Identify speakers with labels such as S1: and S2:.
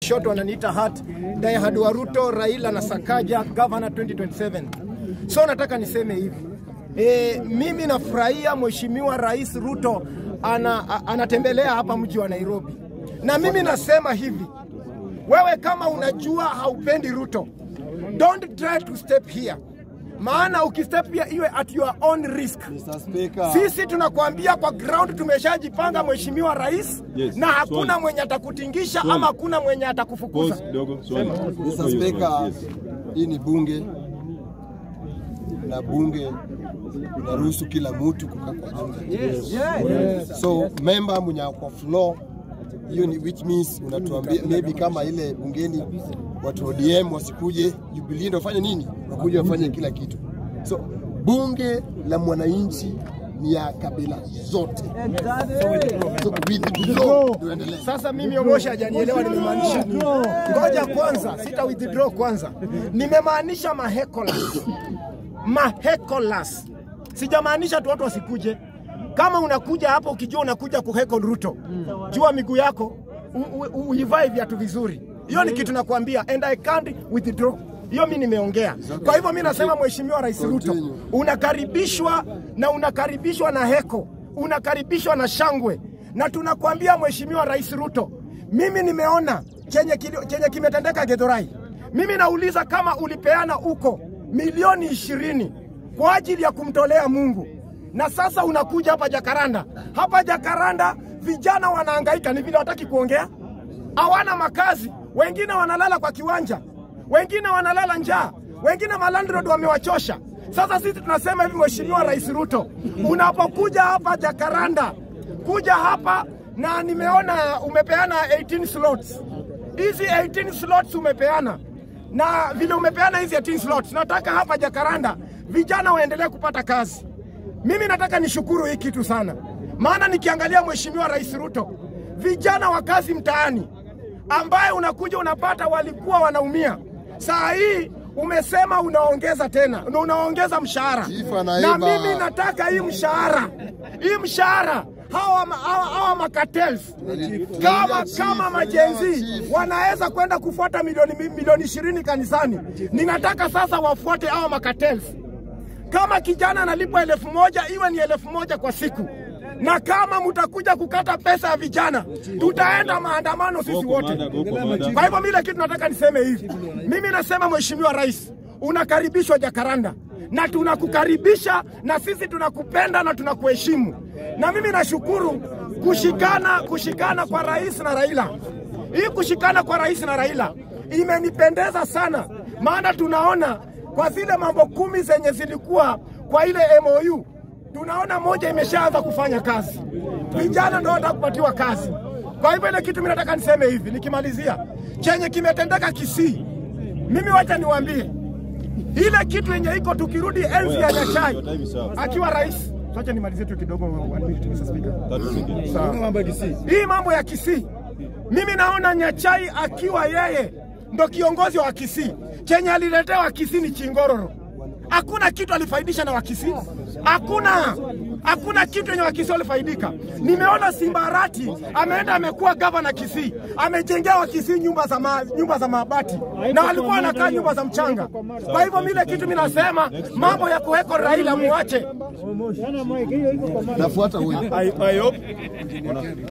S1: Short wananiita Hat Diehard wa Ruto, Raila na Sakaja, Governor 2027. So nataka niseme hivi. Mimi nafurahia Mheshimiwa Rais Ruto anatembelea hapa mji wa Nairobi. Na mimi nasema hivi, wewe kama unajua haupendi Ruto, don't try to step here. Maana ukistep here iwe at your own risk.
S2: Mr. Speaker.
S1: Sisi tunakuambia kwa ground tumeshajipanga Mheshimiwa Rais,
S3: Yes,
S1: na hakuna
S3: swali.
S1: mwenye atakutingisha
S3: Swali.
S1: ama hakuna mwenye atakufukuza.
S3: Pause kidogo, swali.
S2: Mr. Speaker,
S3: Yes.
S2: hii ni bunge na bunge inaruhusu kila mtu kukaa kwa bunge. Yes. So member mwenye kwa floor hiyo ni which means unatuambia maybe kama ile bungeni watu ODM wasikuje, Jubilee ndio wafanye nini? Wakuje wafanye kila kitu. So bunge la mwananchi ni ya kabila zote. So withdraw ndio endelee.
S1: Sasa mimi Omosha hajanielewa nimemaanisha nini. Ngoja kwanza, sita withdraw kwanza. Nimemaanisha mahekolas. Mahekolas. Sijamaanisha tu watu wasikuje. Kama unakuja hapo ukijua unakuja kuheckle Ruto, jua miguu yako uivae viatu vizuri. Hiyo ni kitu nakwambia, and I can't withdraw. Hiyo mimi nimeongea. Kwa hivyo mimi nasema Mheshimiwa Rais Ruto,
S2: Continue.
S1: unakaribishwa na unakaribishwa na heko, unakaribishwa na shangwe, na tunakwambia Mheshimiwa Rais Ruto, mimi nimeona chenye kimetendeka Githurai. Mimi nauliza kama ulipeana huko milioni 20 kwa ajili ya kumtolea Mungu, na sasa unakuja hapa Jakaranda. Hapa Jakaranda vijana wanahangaika, ni vile wataki kuongea, hawana makazi, wengine wanalala kwa kiwanja, wengine wanalala njaa, wengine malandlord wamewachosha. Sasa sisi tunasema hivi, Mheshimiwa Rais Ruto, unapokuja hapa Jakaranda, kuja hapa na nimeona umepeana 18 slots. Hizi 18 slots umepeana, na vile umepeana hizi 18 slots, nataka hapa Jakaranda vijana waendelee kupata kazi. Mimi nataka nishukuru hii kitu sana, maana nikiangalia Mheshimiwa Rais Ruto, vijana wa kazi mtaani ambaye unakuja unapata walikuwa wanaumia, saa hii umesema unaongeza tena na unaongeza mshahara,
S2: Chief
S1: na
S2: anaiba.
S1: mimi nataka hii mshahara, hii mshahara hawa macartels kama majenzi wanaweza kwenda kufuata milioni 20 kanisani, ninataka sasa wafuate hawa macartels. Kama kijana analipwa 1000 iwe ni 1000 kwa siku, na kama mtakuja kukata pesa ya vijana, tutaenda maandamano sisi
S3: Go
S1: wote.
S3: commander, go commander.
S1: Kwa hivyo mimi kitu nataka niseme hivi, mimi nasema Mheshimiwa Rais, unakaribishwa Jakaranda na tunakukaribisha na sisi tunakupenda na tunakuheshimu, na mimi nashukuru kushikana kwa rais na Raila. Hii kushikana kwa rais na Raila imenipendeza sana, maana tunaona kwa zile mambo 10 zenye zilikuwa kwa ile MOU, tunaona moja imeshaanza kufanya kazi. Vijana ndio wanataka kupatiwa kazi. Kwa hivyo ile kitu mimi nataka niseme hivi nikimalizia, chenye kimetendeka Kisii, mimi wacha niwaambie ile kitu yenye iko, tukirudi enzi ya Nyachae
S3: Your time is up.
S1: akiwa rais. Wacha nimalizie tu kidogo, one minute, Mr. Speaker.
S3: 30 seconds.
S1: Sawa. Hii mambo ya Kisii, mimi naona Nyachae akiwa yeye ndo kiongozi wa Kisii, chenye aliletewa Kisii ni chingororo. Hakuna kitu alifaidisha na Wakisii, hakuna kitu yenye Wakisii walifaidika. Nimeona Simba Arati ameenda amekuwa gavana Kisii, amejengea Wakisii nyumba za mabati na walikuwa wanakaa nyumba za mchanga. Kwa hivyo mile kitu mimi nasema mambo ya kuweko Raila muache.
S2: Nafuata huyu.
S1: I hope